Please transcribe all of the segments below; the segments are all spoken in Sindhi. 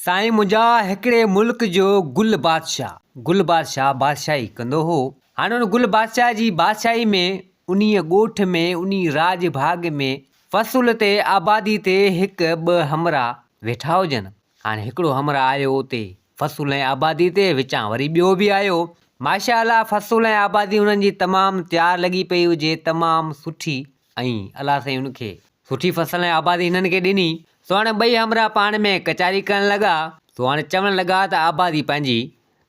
سائين منهنجا هڪڙي ملڪ جو گل بادشاهه، گل بادشاهه بادشاهي ڪندو هو. هاڻي ان گل بادشاهه جي بادشاهي ۾ انهيء ڳوٺ ۾ انهي راڄ ڀاڳ ۾ فصل تي آبادي تي هڪ ٻه همراهه ويٺا هجن. هاڻي هڪڙو همراهه آيو اتي فصل ۽ آبادي تي وچان وري ٻيو به آيو. ماشاء الله فصل ۽ آبادي انهن جي تمام تيار لڳي پئي هجي تمام سٺي ۽ الله سائين ان کي سٺي فصل ۽ آبادي هنن کي ڏني. سو هاڻي ٻئي همراهه پاڻ ۾ ڪچهري ڪرڻ لڳا. سو هاڻي چوڻ لڳا ته آبادي پنهنجي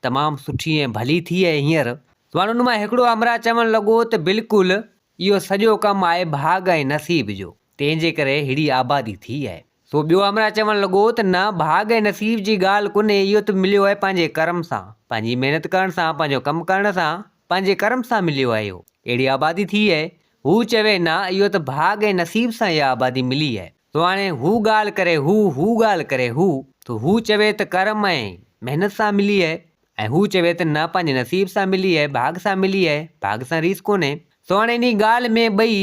تمام سٺي ۽ ڀلي ٿي آهي هينئر. سو هاڻي ان مان هڪڙو همراهه چوڻ لڳو ته بلڪل اهو سڄو ڪم آهي ڀاڳ ۽ نصيب جو، تنهن جي ڪري ههڙي آبادي ٿي آهي. سو ٻيو همراهه چوڻ لڳو ته نه ڀاڳ ۽ نصيب جي ڳالهه ڪونهي، اهو ته مليو آهي پنهنجي ڪرم سان، پنهنجي محنت ڪرڻ سان، پنهنجو ڪم ڪرڻ سان، پنهنجي ڪرم سان مليو آهي اهو، اهڙي آبادي ٿي آهي. هو چوي نه اهو ته ڀاڳ ۽ نصيب سان اها آبادي ملي آهي. سو هاڻي هو ڳالهه ڪري هو، هو ڳالهه ڪري هو، ته هو چوي ته ڪرم ۽ محنت سان ملي آهي ۽ هو چوي ته نه پنهنجي نصيب سان ملي آهي، ڀاڳ سان ملي آهي، ڀاڳ سان ريس ڪونهي. سو هاڻي انهي ڳالهه ۾ ٻئي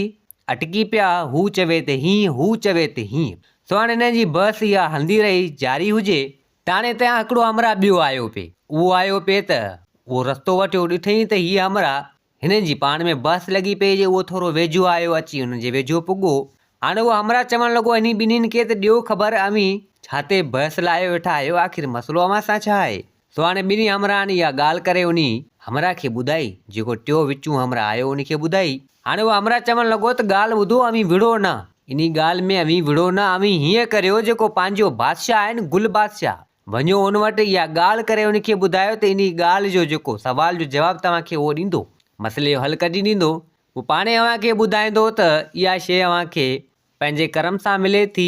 اٽڪي پيا، هو چوي ته هيئن، هو چوي ته هيئن. سو هاڻي انهن جي بحث اها هلندي رهي، جاري هجي. تاڻي تنهن هڪڙو همراهه ٻيو آيو پئي. اهو آيو پئي ته اهو رستو وٺيو، ڏٺئين ته هي همراهه هنن جي پاڻ ۾ بحث لڳي پئي جي اهو ٿورو ويجهو آيو اچي هنن جي ويجهو پڳو. هاڻي اهو همراهه چوڻ لڳو انهي ٻنهين کي ته ڏيو خبر اوهين ڇا تي بحث لايو ويٺا آهيو آخر مسئلو اوهان سان ڇا آهي؟ سو هاڻي ٻنهي همراهن اها ڳالهه ڪري انهي همراهه کي ٻڌائي جيڪو ٽيو وچون همراهه آيو انهي کي ٻڌائي. هاڻي اهو همراهه چوڻ لڳو ته ڳالهه ٻڌو اوهين وڙهو نه انهي ڳالهه ۾ اوهين وڙهو نه اوهين هيئن ڪريو جيڪو پنهنجو بادشاهه آهي نه گل بادشاهه وڃو ان وٽ اها ڳالهه ڪري ان کي ٻڌايو ته انهي ڳالهه جو جيڪو سوال جو جواب توهان کي اهو ڏيندو، مسئلي جو حل ڪڍي ڏيندو، هو پاڻهي اوهان کي ٻڌائيندو ته اها شيء اوهان کي پنهنجي ڪرم سان ملي ٿي،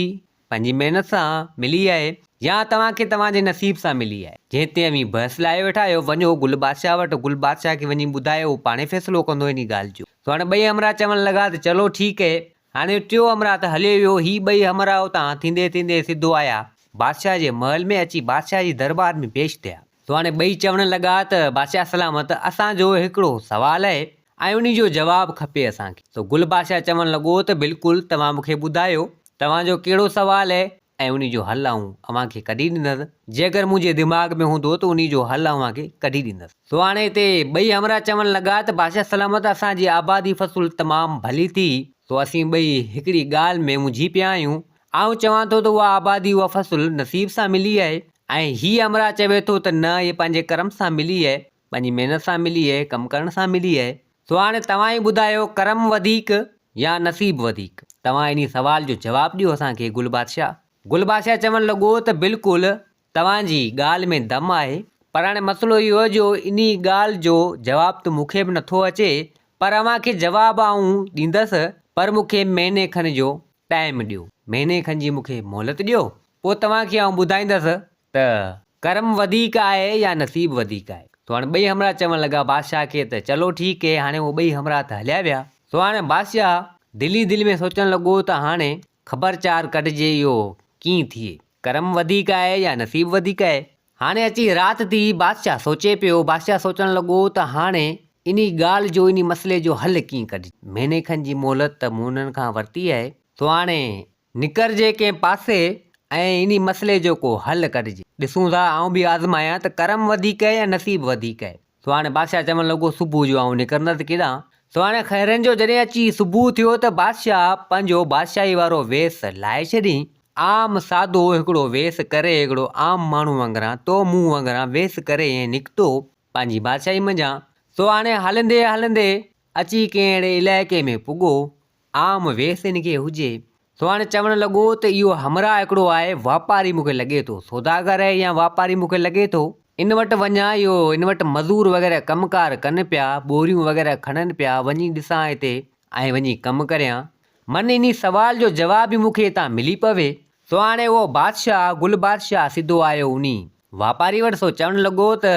پنهنجي محنت سان ملي آهي يا توهان کي توهان جي نصيب سان ملي آهي، جنهن تي اوهين بحث لايو ويٺا آهيو، وڃو گل بادشاهه وٽ، گل بادشاهه کي وڃي ٻڌايو، هو پاڻهي فيصلو ڪندو انهي ڳالهه جو. سو هاڻي ٻئي همراهه چوڻ لڳا ته چلو ٺيڪ هي، هاڻي ٽيون همراهه ته هليو ويو، هي ٻئي همراهه اتان ٿيندي ٿيندي سڌو آيا، بادشاهه جي محل ۾ اچي بادشاهه جي درٻار ۾ پيش ٿيا. سو هاڻي ٻئي چوڻ لڳا ته بادشاهه سلامت اسان جو هڪڙو سوال آهي ۽ انهي جو جواب کپي اسان کي. سو گل بادشاهه چوڻ لڳو ته بلڪل توهان مون کي ٻڌايو توهان جو ڪهڙو سوال آهي ۽ انهي جو حل آئون اوهان کي ڪڍي ڏيندس. جيڪر منهنجي دماغ ۾ هوندو ته انهي جو حل اوهان کي ڪڍي ڏيندس. سو هاڻي هتي ٻئي همراهه چوڻ لڳا ته بادشاهه سلامت اسان جي آبادي فصل تمام ڀلي ٿي، سو اسين ٻئي هڪڙي ڳالهه ۾ منجهي پيا آهيون. آئون چوان ٿو ته اها آبادي اها فصل نصيب سان ملي آهي ۽ هي همراهه چوي ٿو ته نه اهي پنهنجي ڪرم سان ملي آهي، پنهنجي محنت سان ملي آهي، ڪم ڪرڻ سان ملي آهي. سو هاڻي توهان ئي ٻڌايو ڪرم وڌيڪ يا نصيب وڌيڪ؟ توهان انهي سوال جو جواب ڏيو اسان کي گل بادشاهه. گل بادشاهه چوڻ لڳو ته بلڪل توهان جي ڳالهه ۾ دم آهي پر هاڻي مسئلو اهو آهي جو انهي ڳالهه جو جواب ته مون کي به نٿو اچي پر اوهان کي جواب آئون ڏيندس پر مون کي مهيني کن جو ٽائيم ڏيو، مهيني کن جي مون کي مهلت ڏيو، پوء توهان کي آئون ٻڌائيندس ته ڪرم وڌيڪ آهي يا نصيب وڌيڪ آهي. سو هاڻي ٻئي همراهه چوڻ لڳا بادشاهه کي ته چلو ٺيڪ هي، هاڻي اهي ٻئي همراهه ته هليا ويا. سو هاڻي بادشاهه دل ئي دل ۾ سوچڻ لڳو ته هاڻي خبر چار ڪڍجي اهو ڪيئن ٿئي، ڪرم وڌيڪ آهي يا نصيب وڌيڪ آهي. هاڻي اچي رات ٿي، بادشاهه سوچي پيو، بادشاهه سوچڻ لڳو ته هاڻي انهي ڳالهه جو انهي مسئلي جو حل ڪيئن ڪڍجي؟ مهيني کن جي مهلت ته مون انهن کان ورتي آهي، سو هاڻي نڪرجي ڪنهن پاسي ۽ انهي مسئلي جو ڪو حل ڪڍجي. ڏسون ٿا، آئون به آزمايان ته ڪرم وڌيڪ آهي يا نصيب وڌيڪ آهي. سو هاڻي بادشاهه چوڻ لڳو، صبح جو آئون نڪرندس ڪيڏانهن؟ سو هاڻي خيرن جو جڏهن اچي صبح ٿيو ته بادشاهه پنهنجو بادشاهي وارو ويس لاهي ڇڏيائين عام سادو هڪڙو ويس ڪري هڪڙو عام ماڻهو وانگران تو مون وانگران ويس ڪري ائين نڪتو پنهنجي بادشاهي منجهان سو هاڻي هلندي هلندي اچي ڪنهن اهڙي علائقي ۾ پڳو عام ويس هن کي هجي سو هاڻي چوڻ لڳو ته اهو همراهه هڪڙو آهي واپاري مون کي لڳي ٿو سوداگر آهي يا واپاري مون کي لڳي ٿو ان وٽ وڃان اهو ان وٽ مزور وغيره ڪم ڪار ڪن پيا ٻوريون وغيره کڻن پيا وڃي ڏسان هتي ۽ وڃي ڪم ڪريان من انهي سوال جو جواب به مون کي اتان ملي پوي. سو هاڻي اهو بادشاهه، گل بادشاهه، سڌو آيو انهي واپاري وٽ سو چوڻ لڳو ته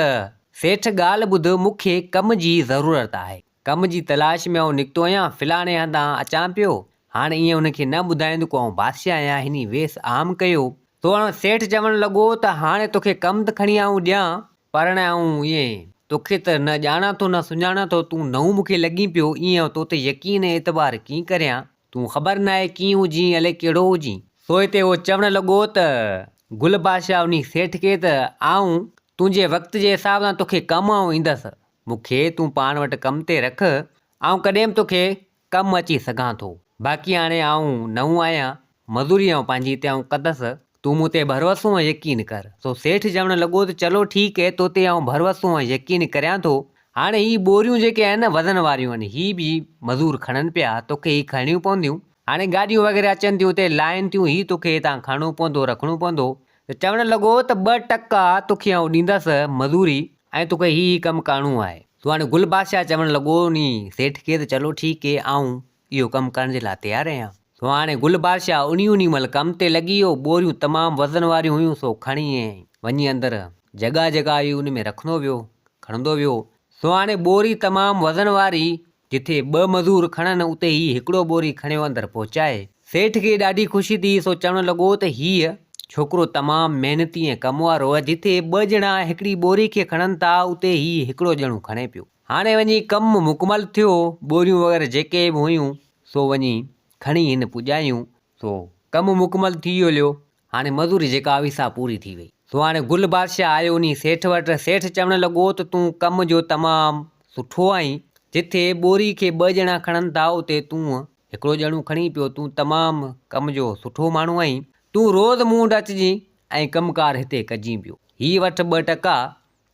سيٺ ڳالهه ٻڌ مون کي ڪم جي ضرورت آهي. ڪم جي تلاش ۾ آئون نڪتو آهيان، فلاڻي هنڌان اچان پيو. هاڻي ائين ان کي نه ٻڌائيندو ڪو آئون بادشاهه آهيان هني ويس عام ڪيو. سو هاڻي سيٺ چوڻ لڳو ته هاڻي توکي ڪم ته کڻي آئون ڏيان پر هاڻي آئون ائين توکي ته نه ڄاڻان ٿو نه سڃاڻان ٿو، تون نئون مون کي لڳين پيو، ائين آئون توتي يقين ۽ اعتبار ڪيئن ڪريان؟ تون خبر ناهي ڪيئن هجين الائي ڪهڙو هجين؟ سو هتي هو چوڻ لڳو ته گل بادشاهه انهي سيٺ کي ته آئون تنهنجي وقت جي حساب سان توکي ڪم آئون ايندس، مون کي تون پاڻ وٽ ڪم تي رک، آئون ڪڏهن به توکي ڪم اچي سگهان ٿو. باقي هاڻي آئون نئون آهيان، مزوري آئون پنهنجي هتي آئون ڪندس، تون مون تي ڀروسو ۽ يقين ڪر. سو سيٺ چوڻ لڳو ته چلو ٺيڪ هي، تو تي آئون ڀروسو ۽ يقين ڪريان ٿو. هاڻي هي ٻوريون جيڪي آهن نه وزن واريون آهن، هي به مزور کڻن پيا، توکي هي کڻڻيون پونديون. هاڻي گاڏيون وغيره اچن ٿيون اتي لاهين ٿيون، هي توکي هتان کڻڻو پوندو، رکڻو پوندو. ته چوڻ لڳو ته 2 ٽڪا توکي آئون ڏيندس مزوري ۽ توکي هي هي ڪم ڪرڻو آهي. سو هاڻي گل بادشاهه چوڻ لڳو انهي سيٺ کي ته چلو ٺيڪ هي آئون اهو ڪم ڪرڻ جي لاء تيار آهيان. سو هاڻي گل بادشاهه انهي انهي مهل ڪم تي لڳي ويو، ٻوريون تمام وزن واريون هيون سو کڻي ۽ وڃي اندر جڳهه جڳهه هئي ان ۾ رکندو ويو، کڻندو ويو. سو هاڻي ٻوري تمام وزن واري جتي ٻه مزور کڻن اتي هي هڪڙو ٻوري کڻيو اندر پهچائي. سيٺ کي ڏاڍي خوشي ٿي سو چوڻ لڳو ته هيء ڇوڪرو تمام محنتي ۽ ڪم وارو آهي جتي ٻه ڄڻا هڪڙي ٻوري کي کڻن ٿا اتي هي هڪڙو ڄڻو کڻي پيو. هاڻي وڃي ڪم مڪمل ٿيو ٻوريون وغيره جيڪي به هيون سو وڃي کڻي هن پڄايون سو ڪم مڪمل ٿي ويو. هاڻي مزوري جيڪا هئي سا پوري ٿي وئي. سو هاڻي گل بادشاهه آيو انهي سيٺ وٽ. سيٺ چوڻ لڳو ته تون ڪم جو تمام سٺو آهين. جٿي ٻوري کي ٻه ڄڻا کڻن ٿا اتي تون هڪڙو ڄڻو کڻين پيو. تون تمام ڪم جو سٺو ماڻهو آهين. تون روز مون وٽ اچجين ۽ ڪم ڪار هتي ڪجين پيو. هي وٺ 2 ٽڪا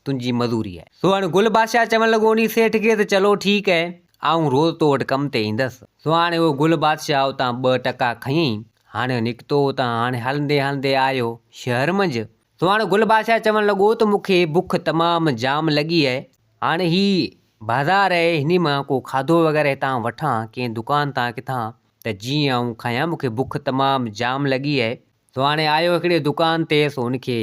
تنهنجي مزوري آهي. سو هاڻي گل بادشاهه چوڻ لڳو انهي سيٺ کي ته چلو ٺيڪ آهي، آئون روز تو وٽ ڪم تي ايندس. سو هاڻي اهو گل بادشاهه اتان 2 ٽڪا کنيائين. هاڻي نڪتو اتان هاڻي هلندي هلندي آيو شهر منجهه. سو هاڻي گل بادشاهه چوڻ لڳو ته مون کي بک تمام جام لڳي آهي. هاڻي هي بازار آهي هني مان ڪو کاڌو وغيره هتان وٺان ڪنهن دڪان تان ڪٿان ته جيئن آئون کايان مون کي بک تمام جام لڳي آهي. سو هاڻي آيو هڪڙي دڪان تي سو ان کي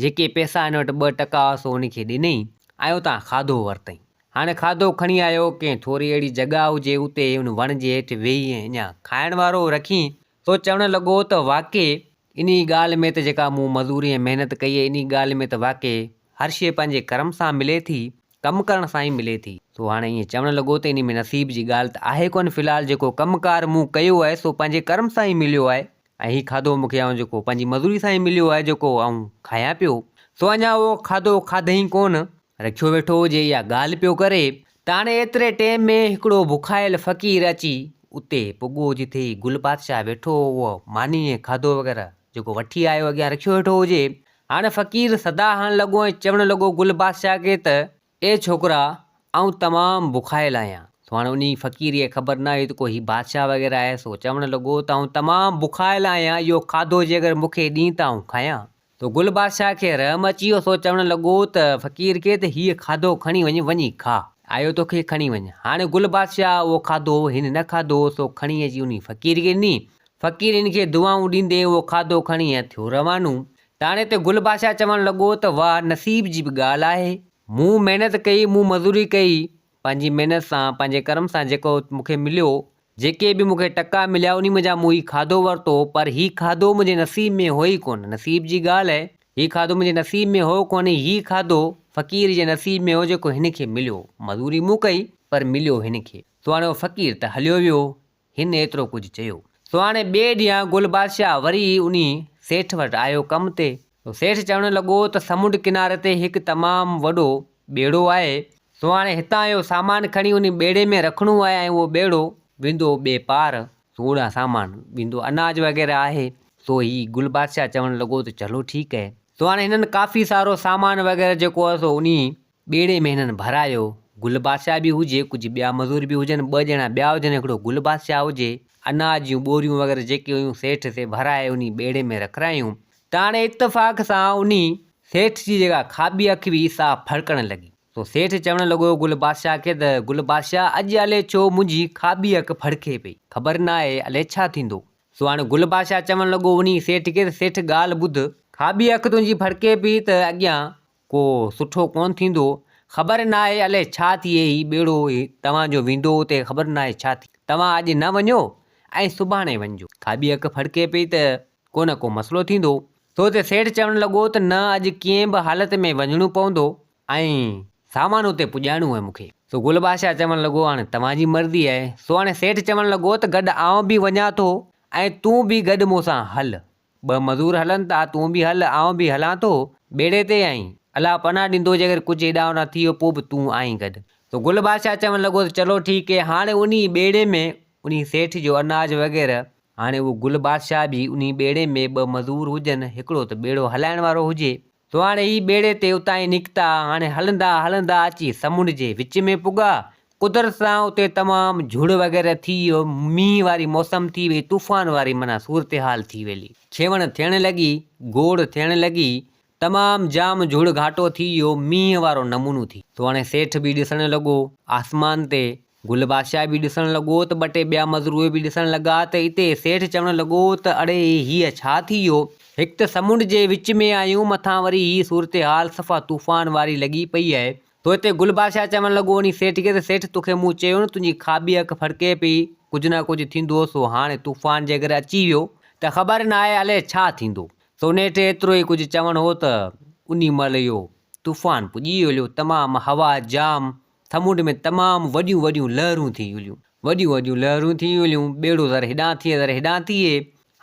جيڪي پئسا هن وٽ 2 ٽڪا هئا سو ان کي ڏنئين ۽ اتان کاڌو ورتئين. هاڻي کاڌو کڻي آيو ڪنهن ٿوري اهڙي جڳهه هجي اتي ان وڻ جي هيٺ ويهي ۽ اڃا کائڻ وارو رکين سو چوڻ لڳو ته واقعي انهي ڳالهه ۾ ته جيڪا مون مزوري ۽ محنت ڪئي انهي ڳالهه ۾ ته واقعي هر شيء پنهنجي ڪرم سان ملي ٿي، ڪم ڪرڻ سان ئي ملي ٿي. سو هاڻي ائين چوڻ لڳو ته انهي ۾ نصيب جي ڳالهه ته آهي ڪونه في الحال جيڪو ڪم ڪار مون ڪيو آهي سو پنهنجي ڪرم سان ئي مليو آهي ۽ هي کاڌو مون کي آئون جيڪو پنهنجي مزوري سان ئي مليو آهي جيڪو آئون کايان پيو. سو اڃا اهو کاڌو کاڌئين ڪونه، رکيو ويٺو هجي اها ڳالهه پيو ڪري ته هاڻي ايتري ٽيم ۾ هڪڙو بکايل فقير اچي اتي پڳو جٿي هي گل بادشاهه ويٺو هو اهو ماني ۽ کاڌو وغيره جيڪو وٺي آيو اڳيان رکيو ويٺو هجي. هاڻي فقير صدا هڻڻ لڳو ۽ چوڻ لڳو گل بادشاهه کي ته، اي ڇوڪرا! آئون تمام بکايل آهيان. سو هاڻي انهي فقير کي خبر نه هئي ته ڪو هي بادشاهه وغيره آهي، سو چوڻ لڳو ته آئون تمام بکايل آهيان، اهو کاڌو جيڪر مون کي ڏين ته آئون کايان. سو گل بادشاهه کي رحم اچي ويو، سو چوڻ لڳو ته فقير کي ته هيء کاڌو کڻي وڃ، وڃي کاء. آيو توکي کڻي وڃ. هاڻي گل بادشاهه اهو کاڌو هن نه کاڌو، سو کڻي اچي انهي فقير کي ڏني. فقير هن کي دعائون ڏيندي اهو کاڌو کڻي ۽ ٿيو روانو. تاڻي تي گل بادشاهه چوڻ لڳو ته واهه نصيب جي به ڳالهه آهي. مون محنت ڪئي، مون مزوري ڪئي، پنهنجي محنت سان، پنهنجي ڪرم سان جيڪو مون کي مليو، جيڪي به مون کي ٽڪا مليا انهي منجهان مون هي کاڌو ورتو، پر هي کاڌو منهنجي نصيب ۾ هو ئي ڪونه. نصيب جي ڳالهه آهي، هي کاڌو منهنجي نصيب ۾ هو ڪونه، هي کاڌو فقير جي نصيب ۾ هو جيڪو هن کي مليو. مزوري مون ڪئي، پر مليو هن کي. سو هاڻي اهو فقير ته هليو ويو، هن ايترو ڪجهه چيو. سو هاڻي ٻئي ڏينهن گل بادشاهه وري انهي سيٺ وٽ آيو ڪم تي. سو سيٺ چوڻ لڳو ته سمنڊ ڪناري تي هڪ تمام وڏو ٻيڙو آهي. سو هاڻي هتان اهو سامان کڻي انهي ٻيڙي ۾ رکڻو آهي ۽ اهو ٻيڙو ويندو ٻئي پار. سو اوڏانهن سامان ويندو اناج وغيره آهي. سو هي گل بادشاهه چوڻ لڳو ته چلو ٺيڪ آهي. سو هاڻي هنن ڪافي سارو سامان وغيره جيڪو آهي سو انهي ٻيڙي ۾ هنن ڀرايو. گل بادشاهه به هجي، ڪجهه ٻيا مزور به هجن، ٻه ڄڻا ٻيا هجن، هڪڙو گل بادشاهه هجي. اناج جون ٻوريون وغيره جيڪي هيون سيٺ سي ڀرائي انهي ٻيڙي ۾ رکرايون. ته هاڻي اتفاق سان انهي سيٺ جي جيڪا کاٻي اک هئي سا ڦڙڪڻ لڳي. سو سيٺ چوڻ لڳو گل بادشاهه کي ته گل بادشاهه اڄ الئي ڇو منهنجي کاٻي اک ڦڙڪي پئي. خبر ناهي الئي ڇا ٿيندو. سو هاڻي گل بادشاهه چوڻ لڳو انهي سيٺ کي ته سيٺ ڳالهه ٻڌ. کاٻي اک تنهنجي ڦڙڪي پئي ته اڳيان ڪو سٺو ڪونه ٿيندو. خبر ناهي الئي ڇا ٿئي هي ٻيڙو توهان جو ويندو اتي خبر ناهي ڇا ٿئي. توهان اڄ نه وڃو ۽ سڀاڻي وڃجو. کاٻي اک ڦڙڪي پئي ته ڪو نه ڪو مسئلو ٿيندو. سو اتي سيٺ چوڻ لڳو ته نه اڄ ڪنهن به حالت ۾ وڃڻو پوندو ۽ سامان اتي پڄائڻو آهي مون کي. سو گل بادشاهه چوڻ لڳو هاڻي توهان جي مرضي آهي. سو هاڻي سيٺ چوڻ لڳو ته گڏ آئون به وڃان ٿو ۽ تون به گڏ مون سان هل. ٻه مزور هلن ٿا، تون به هل، آئون به هلان ٿو، ٻيڙي تي آهين. الله پناهه ڏيندو جيڪر ڪجهه هيڏانهن هوڏانهن ٿي ويو پوء به تون آهين گڏ. سو گل بادشاهه چوڻ لڳو ته چلو ٺيڪ هي. هاڻي انهي ٻيڙي ۾ انهي سيٺ جو اناج وغيره، هاڻي اهو گل بادشاهه به انهي ٻيڙي ۾ ٻه مزور هجن، هڪڙو ته ٻيڙو هلائڻ وارو هجي. سو هاڻي هي ٻيڙي تي اتان ئي نڪتا، هاڻي هلندا هلندا اچي سمنڊ جي وچ ۾ پڳا. قدرت سان اتي تمام جهڙ وغيره ٿي ويو، مينهن واري موسم ٿي وئي، طوفان واري معنيٰ صورتحال ٿي ويلي. کيوڻ ٿيڻ لڳي، گوڙ ٿيڻ لڳي، تمام جام جهڙ گهاٽو ٿي ويو، مينهن وارو نمونو ٿي. سو هاڻي سيٺ به ڏسڻ لڳو آسمان تي، گل بادشاهه به ڏسڻ لڳو ته ٻه ٽي ٻيا مزور اهي به ڏسڻ لڳا ته اتي سيٺ چوڻ لڳو ته اڙي هيء ڇا ٿي ويو، هڪ ته سمنڊ جي وچ ۾ آهيون، مٿان وري هيء صورتحال صفا طوفان واري لڳي پئي آهي. تو اتي گل بادشاهه چوڻ لڳو انهي سيٺ کي ته سيٺ توکي مون چيو نه تنهنجي کاٻي اک ڦڙڪي پئي ڪجهه نه ڪجهه ٿيندو سو هاڻي طوفان جيڪر اچي ويو ته خبر ناهي الائي ڇا ٿيندو سو نيٺ ايترو ئي ڪجهه چوڻ هو ته انهي مهل اهو طوفان پڄي ويو تمام هوا جام سمنڊ ۾ تمام وڏيون وڏيون لهرون ٿي ويون وڏيون وڏيون لهرون ٿي ويون ٻيڙو ذرا هيڏانهن ٿئي ذرا هيڏانهن ٿئي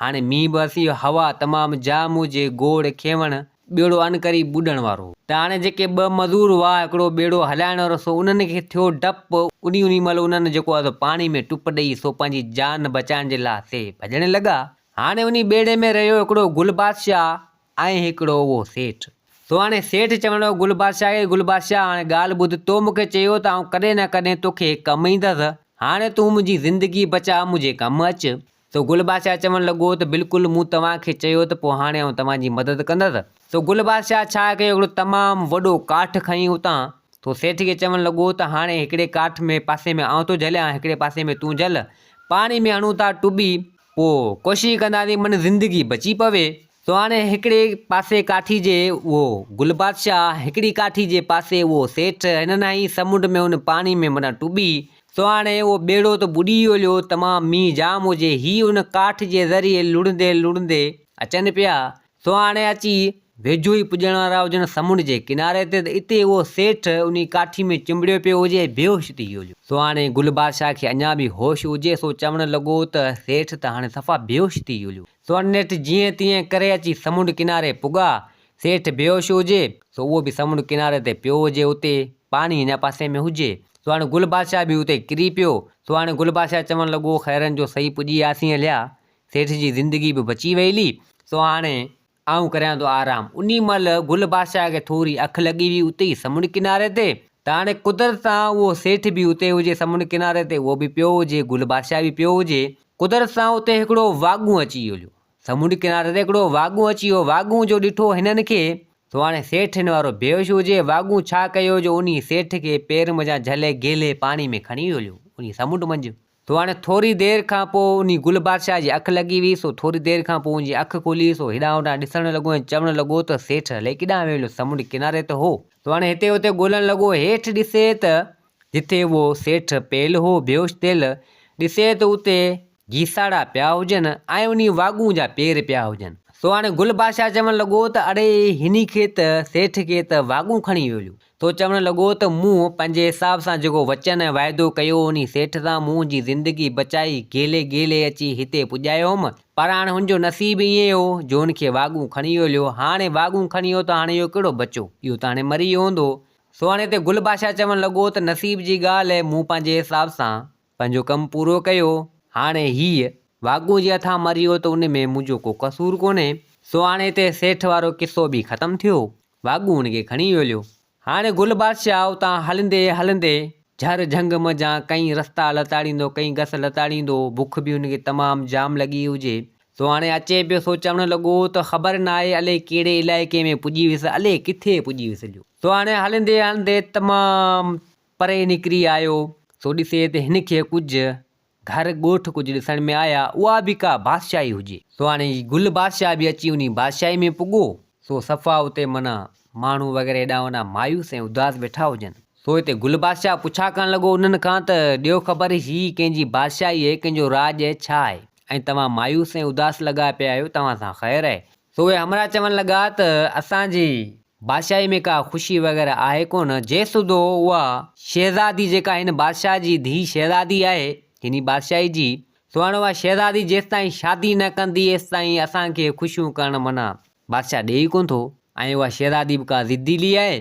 هاڻي مينهن به وسي ويو، هوا تمام جام هجي، گوڙ، کيوڻ، ٻيڙو عنقريب ٻڏڻ وارو هو. ته هاڻي جيڪي ٻه مزور هئا، هڪڙو ٻيڙو هلائڻ وارو، سو انهن کي ٿيو ڊپ، انهي انهي مهل انهن جيڪو آهي سو پاڻي ۾ ٽپ ڏئي، سو پنهنجي جان بچائڻ جي لاء سي ڀڄڻ لڳا. هاڻي انهي ٻيڙي ۾ رهيو هڪڙو گل بادشاهه ۽ هڪڙو اهو سيٺ. سو هاڻي سيٺ چوڻ لڳو گل بادشاهه کي، گل بادشاهه هاڻي ڳالهه ٻڌ، تو مون کي چيو ته آئون ڪڏهن نه ڪڏهن توکي ڪم ايندس، هاڻي تون منهنجي زندگي بچاء، منهنجي ڪم اچ. سو گل بادشاهه چوڻ لڳو ته بلڪل مون توهان کي چيو ته پوء هاڻي آئون توهان جي مدد ڪندس. سو گل بادشاهه ڇا ڪيو هڪڙو تمام وڏو ڪاٺ کڻي اتان سو سيٺ کي چوڻ لڳو ته هاڻي هڪڙي ڪاٺ ۾ پاسي ۾ آئون ٿو جهليان هڪڙي پاسي ۾ تون جهل پاڻي ۾ هڻون ٿا ٽٻي پوء ڪوشش ڪنداسين من زندگي بچي پوي. سو هاڻي هڪڙي پاسي ڪاٺي جي اهو گل بادشاهه، هڪڙي ڪاٺي جي پاسي اهو سيٺ، هنن هنئي سمنڊ ۾ ان پاڻي ۾ منا ٽٻي. سو هاڻي اهو ٻيڙو ته ٻڏي ويو هليو، تمام مينهن جام هجي، هي ان ڪاٺ جي ذريعي لڙهندي لڙهندي اچن پيا. سو هاڻي اچي ويجهو ئي پڄڻ وارا هجن سمنڊ جي ڪناري تي ته اتي اهو سيٺ انهي ڪاٺي ۾ چنبڙيو پيو هجي ۽ بيهوش ٿي ويو هليو. سو هاڻي گل بادشاهه کي اڃا به هوش هجي، سو چوڻ لڳو ته سيٺ ته هاڻي صفا بيهوش ٿي ويو هليو. سو نيٺ جيئن تيئن ڪري اچي سمنڊ ڪناري پڳا. سيٺ بيهوش هجي، سو اهو به سمنڊ ڪناري تي پيو هجي، اتي پاڻي اڃا پاسي ۾ هجي. سو هاڻي گل بادشاهه به اتي ڪري پيو. سو هاڻي گل بادشاهه چوڻ لڳو، خيرن جو سهي پڄي آسين هليا. سيٺ جي زندگي به بچي ويلي. سو هاڻي آئون ڪريان ٿو آرام. انهي مهل گل بادشاهه کي ٿوري اک لڳي هئي اتي ئي سمنڊ ڪناري تي. ته هاڻي قدرت سان اهو سيٺ به اتي هجي سمنڊ ڪناري تي، اهو به پيو هجي، گل بادشاهه به پيو هجي. قدرت سان اتي هڪڙو واڳون اچي ويو. سمنڊ ڪناري تي هڪڙو واڳون اچي ويو. واڳون جو ڏٺو هنن کي سو هاڻي سيٺ هن وارو بيهوش هجي. واڳون ڇا ڪيو جو انهي سيٺ کي پير منجهان جهلي گهلي پاڻي ۾ کڻي ويو هليو انهي سمنڊ منجهه. سو هاڻي ٿوري دير کان پوء انهي گل بادشاهه جي اک لڳي وئي. سو ٿوري دير کان پوء ان جي اک کلي سو هيڏانهن هوڏانهن ڏسڻ لڳو ۽ چوڻ لڳو ته سيٺ الائي ڪيڏانهن ويو هليو سمنڊ ڪناري ته هو. سو هاڻي هتي هتي ڳولڻ لڳو هيٺ ڏسي ته جتي اهو سيٺ پيل هو بيهوش ٿيل، ڏسي ته اتي گيساڙا پيا هجن ۽ انهي واڳون جا پير پيا هجن. سو هاڻي گل بادشاهه چوڻ لڳو ته اڙي هني کي ته سيٺ کي ته واڳون کڻي ويو هليو. سو چوڻ لڳو ته مون پنهنجي حساب سان جيڪو وچن ۽ واعدو ڪيو هو انهي سيٺ سان مون جي زندگي بچائي گهلي گهلي اچي هتي پڄايو هوم پر هاڻي هن جو نصيب ائين هو جو هن کي واڳون کڻي ويو هليو. هاڻي واڳون کڻي ويو ته هاڻي اهو ڪهڙو بچو اهو ته هاڻي مري ويو هوندو. سو هاڻي هتي گل بادشاهه چوڻ لڳو ته نصيب جي ڳالهه آهي، مون پنهنجي حساب سان پنهنجو ڪم پورو ڪيو، هاڻي هيء واڳون جي هٿان مري ويو ته ان ۾ منهنجو ڪو قصور ڪونهي. سو هاڻي هتي سيٺ وارو قصو به ختم ٿيو. واڳون هن کي کڻي ويو هليو. هاڻي گل بادشاهه اتان هلندي هلندي جهر جهنگ منجهان ڪئين رستا لتاڙيندو، ڪئين گس لتاڙيندو، بک به هن کي تمام جام لڳي هجي، سو هاڻي اچي پيو سو چوڻ لڳو ته خبر ناهي الئي ڪهڙي علائقي ۾ پڄي ويس الئي ڪٿي پڄي ويس جو. سو هاڻي هلندي هلندي تمام پري نڪري آيو سو ڏسي ته هن کي ڪجهه گهر ڳوٺ ڪجهه ڏسڻ ۾ آيا اها به ڪا بادشاهي هجي. سو هاڻي گل بادشاهه به اچي انهي بادشاهي ۾ پڳو سو صفا اتي معنيٰ ماڻهو وغيره هيڏانهن هوڏانهن مايوس ۽ اداس ويٺا هجن. سو هتي گل بادشاهه پڇا ڪرڻ لڳو انهن کان ته ڏيو خبر هي ڪنهن جي بادشاهي آهي، ڪنهن جو راڄ آهي، ڇا آهي؟ ۽ توهان مايوس ۽ اداس لڳا پيا آهيو، توهان سان خير آهي؟ سو اهي همراهه چوڻ لڳا ته اسان جي بادشاهي ۾ ڪا خوشي وغيره آهي ڪونه، جيسوڌو اها شهزادي جيڪا هن بادشاهه جي ڌيء شهزادي آهي، هني بادشاهي جي، سو هاڻي اها شهزادي جيستائين شادي نه ڪندي ايستائين اسان کي خوشيون ڪرڻ منع بادشاهه ڏئي ئي ڪونه ٿو ۽ اها شهزادي به ڪا ضديلي آهي.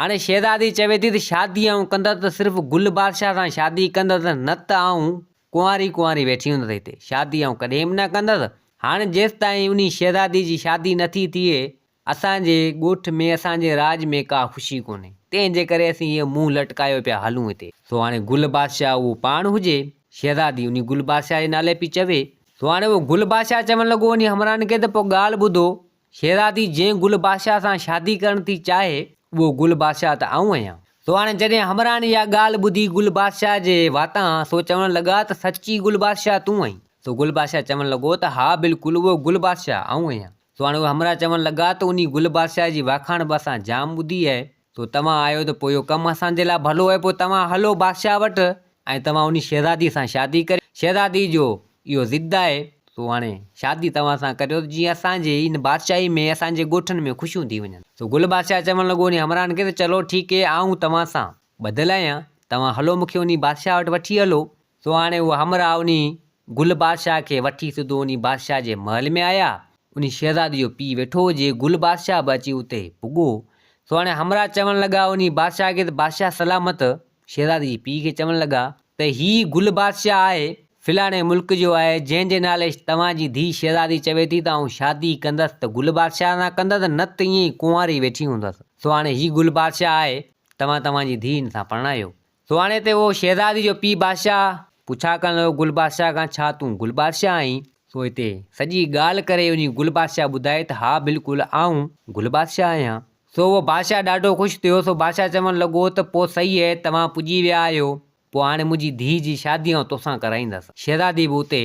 هاڻي شهزادي چوي ٿي ته شادي آئون ڪندس ته صرف گل بادشاهه سان شادي ڪندس نه ته آئون ڪنواري ڪنواري ويٺي هوندس هتي، شادي آئون ڪڏهن به نه ڪندس. هاڻي جيستائين انهي شهزادي جي شادي نٿي ٿئي اسان جي ڳوٺ ۾ اسان جي راڄ ۾ ڪا خوشي ڪونهي، تنهن جي ڪري اسين هيء منهن لٽڪايو پيا هلون هتي. سو هاڻي گل بادشاهه اهو پاڻ هجي، شهزادي انهي گل بادشاهه جي نالي پئي چوي. سو هاڻي اهو گل بادشاهه چوڻ لڳو انهي همراهن کي ته پوء ڳالهه ٻڌو، شهزادي جنهن گل بادشاهه سان شادي ڪرڻ ٿي چاهي، اهو گل بادشاهه ته آئون آهيان. سو هاڻي جڏهن همراهن اها ڳالهه ٻڌي گل بادشاهه جي واتان، سو چوڻ لڳا ته سچي گل بادشاهه تون آهين؟ سو گل بادشاهه چوڻ لڳو ته ها بلڪل اهو گل بادشاهه آئون آهيان. سو هاڻي اهي همراهه چوڻ لڳا ته انهي گل بادشاهه جي واکاڻ به اسان جام ٻڌي آهي، سو توهان آيو ته پوء اهو ڪم اسان جي لاء ڀلو آهي، پوء توهان هلو بادشاهه وٽ ۽ توهان انهي شهزادي سان شادي ڪريو. شهزادي جو اهو ضد آهي، سو هاڻي شادي توهان سان ڪريو ته جيئن اسان جي ان بادشاهي ۾ اسان جي ڳوٺن ۾ خوشيون ٿي وڃن. سو گل بادشاهه چوڻ لڳو انهي همراهن کي ته چلو ٺيڪ اهي آئون توهان سان ٻڌل آهيان، توهان هلو مون کي انهي بادشاهه وٽ وٺي هلو. سو هاڻي اهي همراهه انهي گل بادشاهه کي وٺي سڌو انهي بادشاهه جي محل ۾ آيا. انهي شهزادي جو پيء ويٺو هجي، گل بادشاهه به اچي اتي پڳو. سو هاڻي همراهه چوڻ لڳا انهي بادشاهه کي ته بادشاهه سلامت! شهزادي جي پيء کي چوڻ لڳا ته هي گل بادشاهه آهي، فلاڻي ملڪ جو آهي، جنهن جي نالي توهان جي ڌيء شهزادي چوي ٿي ته آئون شادي ڪندس ته گل بادشاهه سان ڪندس نه ته ائين ئي ڪنواري ويٺي هوندس. سو هاڻي هي گل بادشاهه آهي، توهان توهان جي ڌيء هن سان پرڻايو. سو هاڻي هتي اهو شهزادي جو پيء بادشاهه پڇا ڪرڻ لڳو گل بادشاهه کان ڇا تون گل بادشاهه آهين؟ سو هتي سڄي ڳالهه ڪري وڃي گل بادشاهه ٻڌائي ته ها بلڪل آئون گل بادشاهه آهيان. سو اهو بادشاهه ڏاڍو خوش ٿيو سو بادشاهه چوڻ لڳو ته پوء صحيح اهي توهان پڄي ويا آهيو پوء هاڻي منهنجي ڌيء جي شادي آئون توسان ڪرائيندس. شهزادي به اتي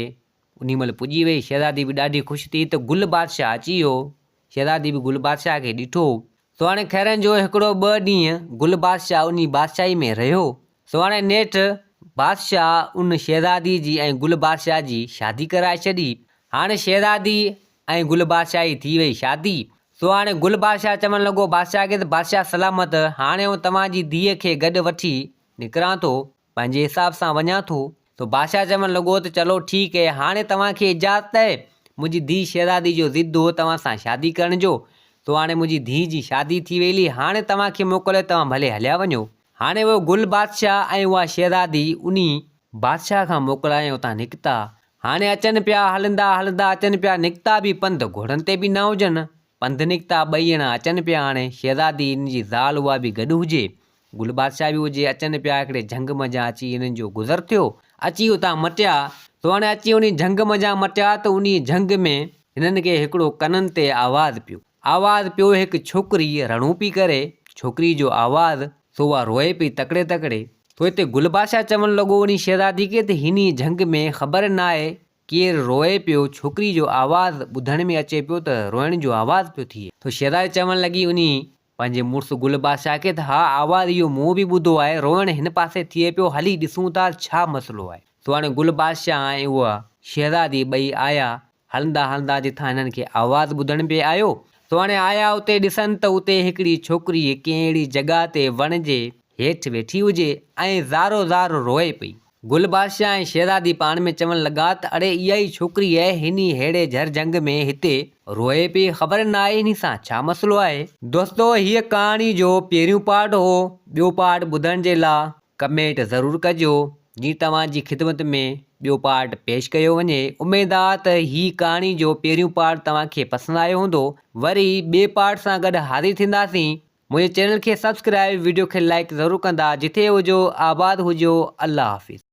انهي مهل پڄي وئي. شهزادي به ڏاڍي خوش ٿي ته گل بادشاهه اچي ويو. شهزادي به گل بادشاهه کي ڏٺو. سو هاڻي خيرن جو هڪڙو ٻه ڏينهن گل بادشاهه انهي بادشاهي ۾ رهيو. سو هاڻي نيٺ بادشاهه ان شهزادي جي ۽ گل بادشاهه جي شادي ڪرائي ڇڏي. هاڻي شهزادي ۽ گل بادشاهه جي ٿي وئي شادي. سو هاڻي گل بادشاهه چوڻ لڳو بادشاهه کي ته بادشاهه سلامت هاڻي آئون توهان جي ڌيء کي گڏ وٺي نڪران ٿو. پنهنجي حساب سان وڃان ٿو. سو بادشاهه چوڻ لڳو ته چلو ٺيڪ اهي، هاڻي توهان کي اجازت اهي. منهنجي ڌيء شهزادي جو ضد هو توهان سان شادي ڪرڻ جو، سو هاڻي منهنجي ڌيء جي شادي ٿي ويلي، هاڻي توهان کي موڪل اهي توهان ڀلي هليا وڃو. هاڻي اهو گل بادشاهه ۽ اها شهزادي انهي بادشاهه کان موڪلائي اتان نڪتا. هاڻي اچن پيا، هلندا هلندا اچن پيا، نڪتا به پنڌ گهوڙن تي به نه هجن، پنڌ نڪتا، ٻئي ڄڻا اچن پيا، هاڻي شهزادي هن جي زال اها به گڏ هجي، گل بادشاهه به هجي، اچن پيا، هڪڙي جهنگ منجهان اچي هنن جو گذر ٿيو، اچي اتان مٽيا، سو هاڻي اچي انهي جهنگ منجهان مٽيا ته انهي جهنگ ۾ هنن کي هڪڙو ڪنن تي آواز پيو، آواز پيو هڪ ڇوڪري رڙون پئي ڪري، ڇوڪري جو آواز، سو اها روئي پئي تڪڙي تڪڙي، سو هتي گل بادشاهه چوڻ لڳو انهي شهزادي کي ته هني جهنگ ۾ خبر ناهي ڪير روئي پيو، ڇوڪري جو آواز ٻڌڻ ۾ اچي پيو ته روئڻ جو آواز پيو ٿئي. ٿو شهزادي چوڻ لڳي انهي پنهنجي مڙس گل بادشاهه کي ته ها آواز اهو مون به ٻڌو آهي، روئڻ هن پاسي ٿئي پيو، هلي ڏسون ٿا ڇا مسئلو آهي. سو هاڻي گل بادشاهه ۽ اها شهزادي ٻئي آيا، هلندا هلندا جتان هنن کي آواز ٻڌڻ پئي آيو، سو هاڻي آيا اتي ڏسن ته اتي هڪڙي ڇوڪري ڪنهن اهڙي جڳهه تي وڻ جي هيٺ ويٺي هجي ۽ زارو زار روئي پئي. گل بادشاهه ۽ شهزادي پاڻ ۾ چوڻ لڳا ته اڙي اها ئي ڇوڪري آهي، هني ههڙي جهر جهنگ ۾ هتي روئي پئي، خبر ناهي هني سان ڇا مسئلو آهي. دوستو هيء ڪهاڻي جو پهريون پارٽ هو، ٻيو پارٽ ٻڌڻ جي لا ڪمينٽ ضرور ڪجو جي توهان جي خدمت ۾ ٻيو پارٽ پيش ڪيو وڃي. اميد آ ته هي ڪهاڻي جو پهريون پارٽ توهان کي پسند آيو هوندو. وري ٻئي پارٽ سان گڏ حاضر ٿينداسين. منهنجي چينل کي سبسڪرائب وڊيو کي لائيڪ ضرور ڪندا جتي هجو آباد هجو الله حافظ.